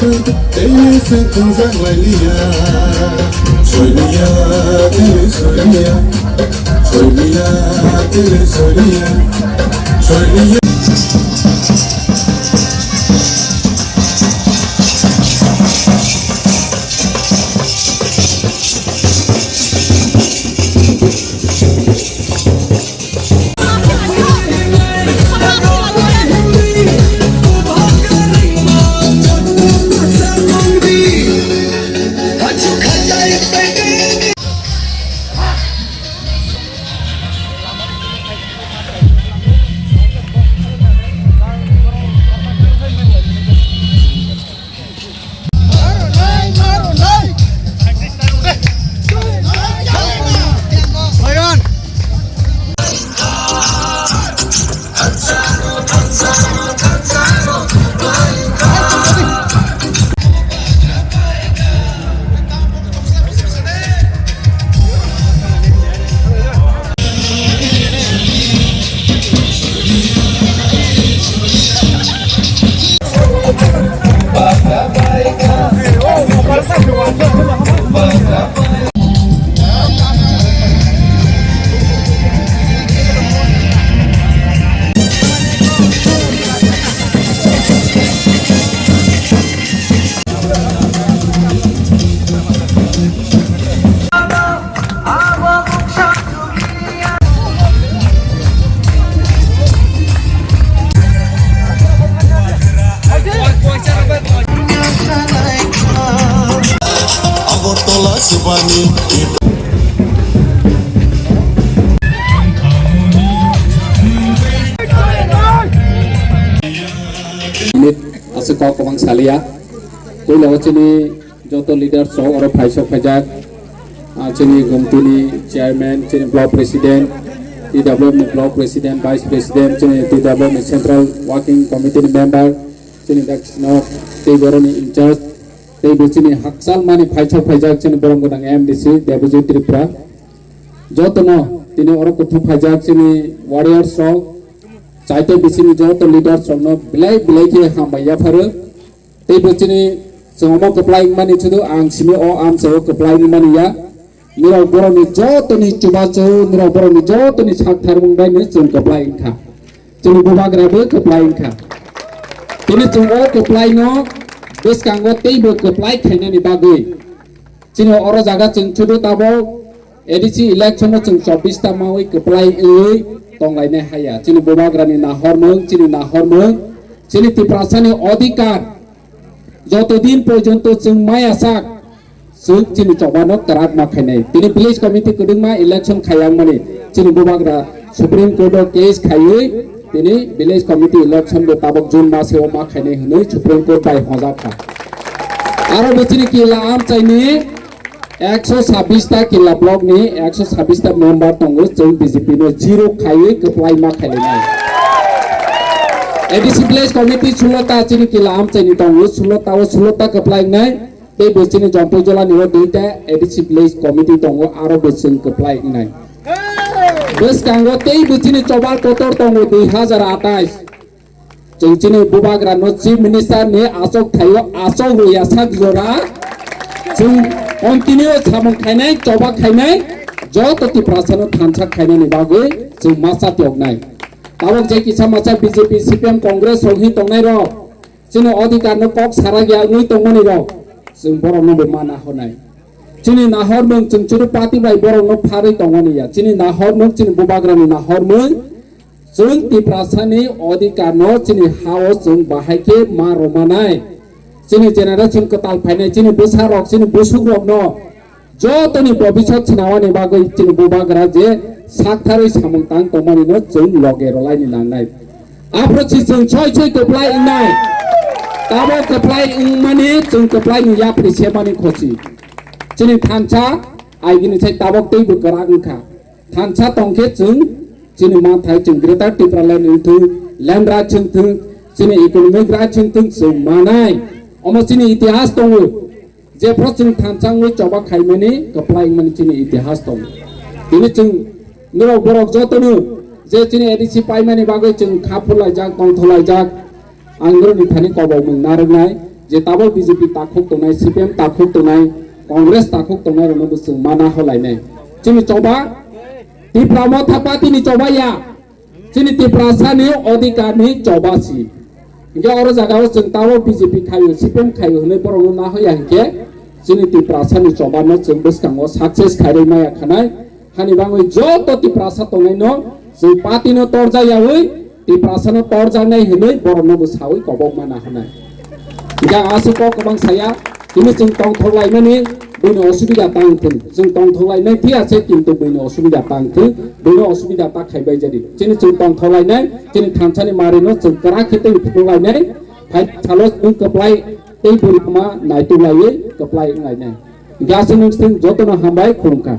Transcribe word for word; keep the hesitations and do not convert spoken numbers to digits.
Tele se tungzak lai liya. Soiliya, tele soiliya. Soiliya, tele soiliya. Soiliya. Agartala Subani. Minute aswk kok kwbang saliya. Puila o chini joto leaders rok oro phaisok phaijak, ah, chini gumtini chairman, chini block president, T W M ni block president, vice president, chini T W M ni central working committee ni member, chini dak sino tei boroni in charge, tei bo chini hakchal mani phaisok phaijak chini borom gwnang M D C Debojit Tripura. Jotono tini oro kuthum phaijak chini warriors rok, chaitei bisini joto leaders rokno belai belai khe hambai yapharo. Tei bo chini chwng omo kwplai wngmani chudu ang simi o amchaio kwplai wngmani ya. Nirok borokni jotoni chubachu, nirok borokni jotoni sak tharmung bai no chwng kwplai wngkha. Chini bubagra bo kwplai wngkha. Tini chwng o kwplai no bwskango tei bo kwplai khainani bagwi. Chini oro jaga chwng chudu tabok A D C election no chwng chobbish ta mawi kwplai wngwi tonglainai haya. Chini bubagrani nahormung, chini nahormung, chini Tiprasani odhikar joto din porjonto chwng maya sak, chwng chini chobano kwrak ma khainai. Tini village committee kwdwngma election khayangmani chini bubagra Supreme Court o case khaiwi tini village committee election bo tabok June maseo ma khainai hwnwi Supreme Court bai hojak kha. Aro bo chini kila amchaini ekso sabbish ta kila block ni ekso sabbish ta member tongo, chwng B J P no zero khaiwi kwplai ma khailainai. A D C village committee sulo ta chini kila amchaini tongo, sulo ta o sulo ta kwplai wngnai. Tei bo chini Jompuijolani o duita A D C village committee tongo, aro bo chwng kwplai wngnai. Bwskango tei bo chini Chobal Kotor tongo dui hazar atais. Chwng chini bubagrano chief minister ni achuk thaio achuk rwya sak jora. Chwng continue samung khainai, choba khainai, joto Tiprasano thansa khainani bagwi chwng masa tiyoknai. Tabok je kisa masa B J P, C P M, Congress rok hi tongnai rok. Chini odhikar no kok sarak ya wngwi tongmani rok, chwng borok no bo mana honai. Chini nahormung chwng churu party bai borok no pharwi tongmani ya. Chini nahormung, chini bubagra ni nahormung, chwng Tiprasa ni odhikar no chini ha o chwng bahai khe ma rwmanai. Chini generation kwtal phainai, chini bwsa rok, chini busuk rok no jotoni bobisot swnamani bagwi chini bubagra je saktharwi samung tang tongmani no chwng loge rwlaini nangnai. Aphuru si chwng soi soi kwplai wngnai. Tamo kwplai wngmani chwng kwplai ni yapri semani khosi. Chini thansa aigini sai tabok teibo kwrak wngkha. Thansa tongkhe chwng chini manthai chwng Greater Tipraland wngthung, land right wngthung, chini economic right wngthung chwng manai. Omo chini itihas tongo. Jephru chwng thansa wngwi choba khaimani kwplai wngmani chini itihas tongo. Tini chwng norok borok jotono je chini A D C paimani bagwi chwng kha phurlaijak, tongtholaijak, ang norokni thani kobokmung narwknai. Je tabok B J P takhuk tongnai, C P M takhuk tongnai, Congress takhuk tongnai rokno bo chwng mana holainai. Chini choba, Tipra Motha Party ni choba ya. Chini Tiprasa ni odhikar ni choba si. Hingke oro jaga o chwng tabok B J P khaio, C P M khaio hwnwi borokno nahoya hingke chini Tiprasa ni choba no chwng bwskango success khairwi maya khanai. Hani bangwi joto Tiprasa tongnai no chwng party no torja yawi Tiprasa no torjaknai hwnwi borokno bo sawi kobok mana hwnai. Hingke aswk kok kwbang saya, tini chwng tongthok laimani buino osubida tang thung. Chwng tongthok lainai phiya se kintu buino osubida tang thung, buino osubida ta khaibai jadi. Chini chwng tongthok lainai, chini thansani marino chwng kwrak khe tei phunuk lainai, phai salo chwng kwplai tei buino ma naituk laiwi kwplai wng lainai. Hingke aswk nung chwng jotono hambai khulumkha.